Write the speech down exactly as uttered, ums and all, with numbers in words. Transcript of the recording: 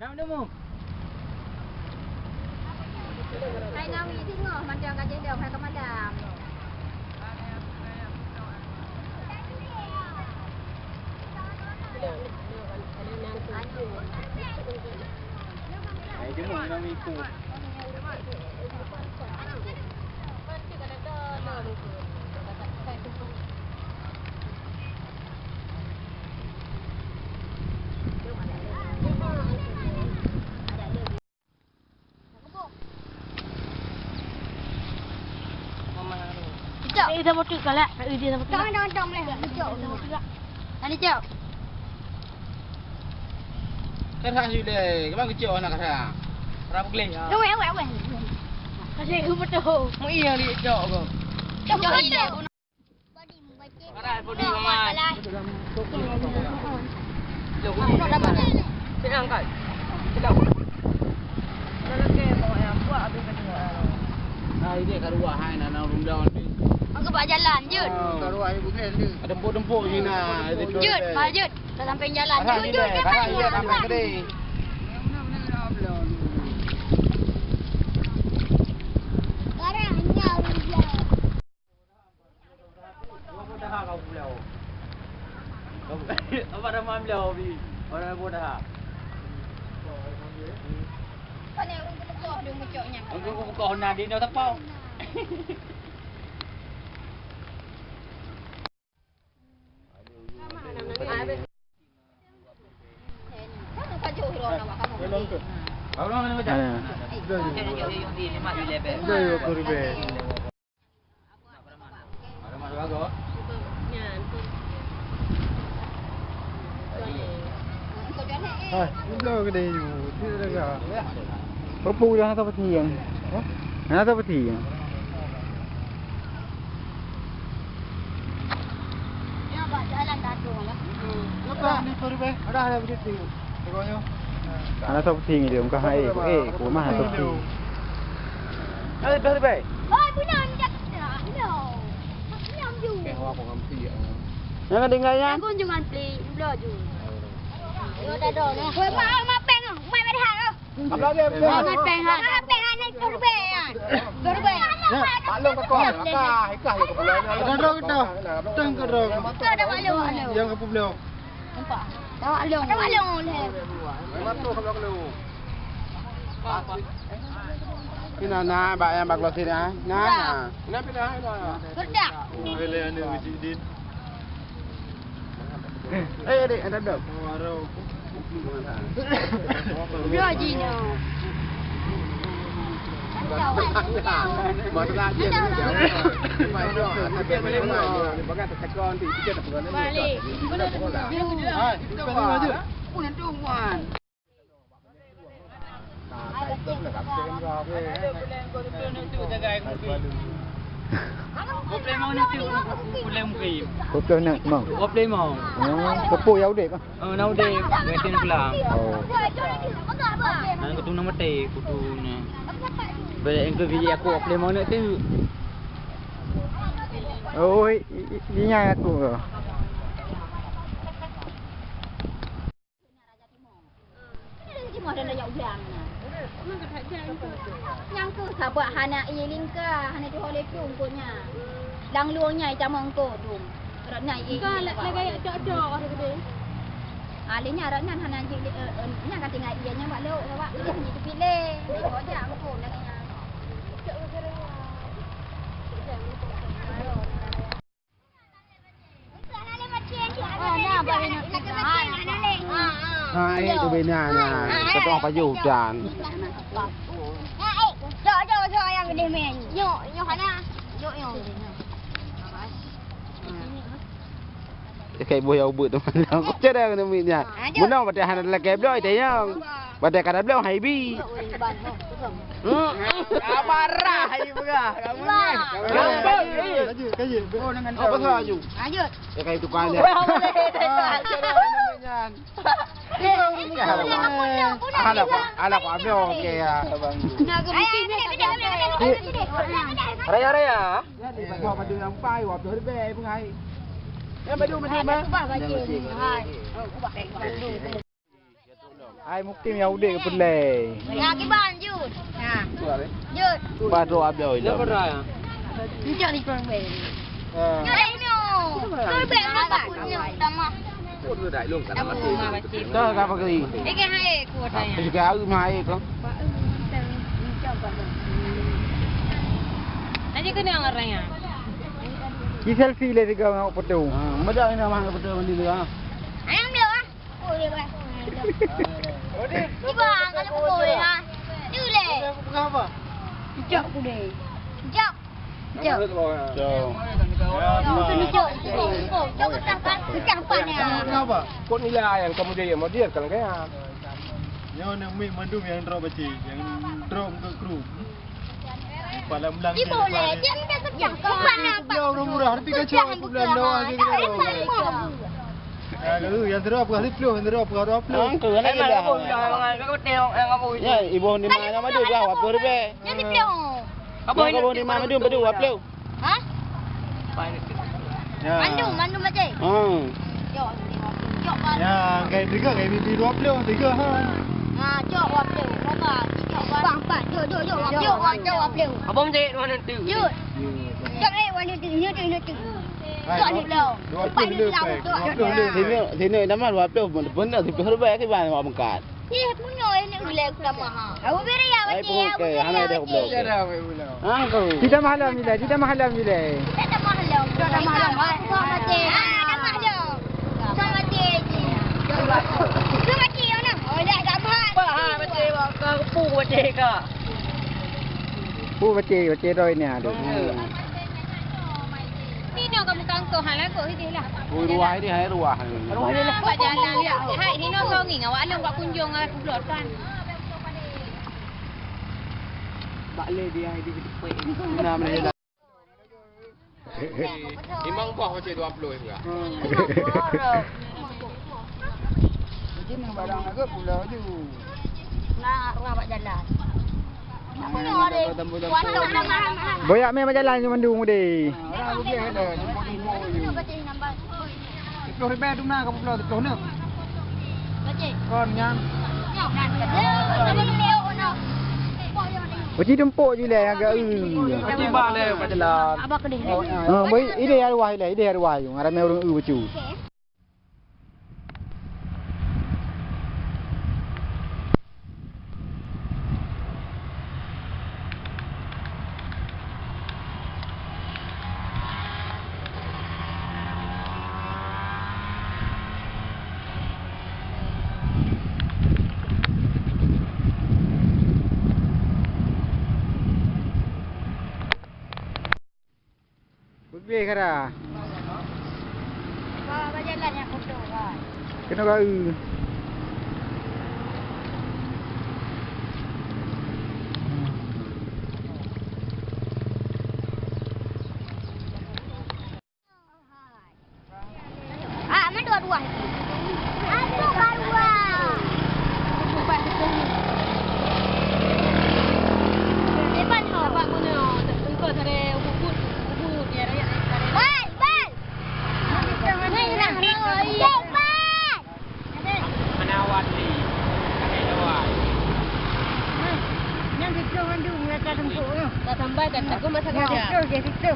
Nam demu. Hai Nawi, singoh mantong ka jidong hai keumalam. Hai demu Nawi ku. Cok. Eh, dah betul galak. Eh, dia dah betul. Tong, tong, tong, boleh. Cok. Tadi cok. Kerah ju deh. Kemang kecok anak kerah. Kerah pukul. Weh, weh, weh. Kasih aku betul. Mu iya li cok ko. Cok, cok, cok. Arah pudi, Mamat. Siang, Kak. Siang. Dah lagi bawa yang buat habis ka tengok, ah. Ah, ini kat luar, hai, nak, nak ureueng daun ni. Aku bak jalan, Jun. Oh. Kat luar, ibu kan tu. Ada tempuk-tempuk ni, nah. Jun, bak Jun. Dah sampai jalan. Arah Jun, ni, Jun, deh. Jun, Arah ni, Jun. Arah ni. Barang ni, Jun. Apa nama beliau, Bi? Orang bodoh. Orang buka Honda di Indo Tapau. Ada. Hai, ni bloe keudeh you. Tidak ada. Peue-peue dah hana sapeue tieng. Hah? Hana sapeue tieng. Lepas ni, sorry, beh. Ada, ada begitu. Tengoknya. Hana sapeue tieng dia, bukan hai, eh, ku mah hana sapeue tieng. Ada, sorry, beh. Oi, bunoe ni dah. Bunoe. Nyang ka tinggai nyan? Kunjungan pli, bloe ju. Yo, dah dah. Weh, mak, mak peng, mak dah. Mak peng, ha. Mak peng, ha, ni kurbe, ha. Kurbe. Maklum kau. Ikah, ikah, ikah. Dah dah, dah. Teng ke dah. Dah dah, maklum, maklum. Yang ke publeu. Nampak? Dah maklum. Dah maklum leh. Pina na, bak yang bak kloset na. Na. Dah. Pina, pina, pina. Kerja. Boleh anda mesti din. Eh, adik, ada dok. Dia ji nyo. Balik. Hai, kita maju. Pukul lima. Oh, pukul ya udeb ah. Oh, na udeb. Ganti pulang. Oh. Nah, kutu nama teh, kutu ni. Balik yang ke biji aku, pukul lima tu. Oh, i-, i-, ingat aku. Nyang keuh sabab hana ié lingka, hana tuho lé plueng kot nyan. Lam lueng nyan itamong kot dum. Rot nyan ié. Ka lagèe cok-cok. Ah, lé nyan rot nyan hana jeuet, eh, eh, nyan ka tinggai ié nyan bak lôn, bak lôn jiteupiek lé. Lé kojak kot lagèe nyan. Ha, eh, tu bina nya. Kata orang payu dan. Kayak buah yang ubit tu. Kau cakap dengan mic nya. Menang pada hana lelaki bloy tayang. Padahai kada bloe hai bi. Hmm. Marah hai peugah. Kamu ni. Kamu ni. Lanjut, lanjut. Oh, dengan apa salah laju? Lanjut. Ya, kayak tukang aja. Ah, cara namanya. Alah, alah, alah, alah, okey ya. Ayo, ayo, ayo, ayo, ayo, ayo. Raya, raya. Ya, di bawah pada nampai, waktu herbek pun hai. Ya, baju, baju, baju. Hai. Hai mukim nyang udeb keu peureulèe. Ya, kiban, jeuet. Ha. Jeuet. Bah droe abloe ilèe. Encok di pang bèe. Ha. Nyang laén nyoe. Kau bèk nyoe, Pak. Nyoe, tamah. Ka, ka pagri. Ikan hai ku tanya. Ikan hai mah hai ko. Nanti kena orang ya. Di selfie lé tiga ngon foto. Ha, meda ina mah foto mandi tu ha. Ayang dia ah. Ni bang, kalau pukul ha. Ni uleh. Kenapa? Ijak ku deh. Ijak. Ijak. Ijak. Ijak. Ijak. Ijak. Kenapa? Kok nilai ayang kamu jadi model kalau kayak? Nyoe neuk miet mandum nyang droe baci, nyang droe muka kru. Palam blang. Ibu le, dia minta kerja. Bukan apa. Dia orang murah, tapi kan cuma bulan doang lagi kita tahu. Lalu yang terus apa kali puluh, yang terus apa kali puluh. Angka kan ada. Ya, ibu ni mana madu dah apa rebe? Jadi puluh. Apa ini? Ibu ni mana madu, madu apa puluh? Ha? Ya. Mandum, mandum aja. Ha. Jok, jok, jok, Bang. Ya, kayak tiga, kayak mimpi dua puluh, tiga ha. Ha, jok dua puluh. Berapa? Jok, Bang. Bang, Bang, jok, jok, jok, jok, jok, dua puluh. Abang cek mana tu? Jok. Jok, eh, mana tu? Ini tu, ini tu. Jok, dua puluh. Dua puluh le, dua puluh le. Sini, sini nama dua puluh, benar, dua puluh ribèe ke bang, awak bengkat. Ih, punya ini ulai utama ha. Aku beri ya, baca ya, aku beri ya, baca. Hana dah goblok. Ha, tu. Kita malam ni dah, kita malam ni dah. Kita dah malam. Kita dah malam. Aku sama baca. Ha, dah malam. Sama baca. Sama baca, ya, nah. Oh, dah, dah malam. Apa ha, baca, kau pu baca kau. Pu baca, baca roh ini ada. Hmm. Nino kamu kangkong hal aku hidih lah. Oh, ruah ini hai ruah. Ruah ini lah. Buat jalan ya. Hai, Nino kau ngi ngawak lom buat kunjung aku blotan. Bak le dia di depan. Nah, mana dia. Imang bah macam dua puluh juga. Jadi nang barang agak pula tu. Nak ruah buat jalan. Boyak meh majalan nyoe mandum udeh. Sepuluh ribèe tu na ka peuplôh, sepuluh neuk. Kon nyan. Uji tumpuk je leh agak, eh. Uji ba leh majalan. Ha, boi, ideh arwah leh, ideh arwah yong, ramai ureueng eu bacut. Beubeh kara. Ba, ba jalan nyang kotor, ba. Keunoe geu. Ah, mandua dua. Atu kadua. Depan ho. Bal, bal. Depan. Mana awak ni? Ada awak. Nyang situ mandum rata tempuk tu. Tak sampai dah, tak guna sangat. Nyang situ, nyang situ.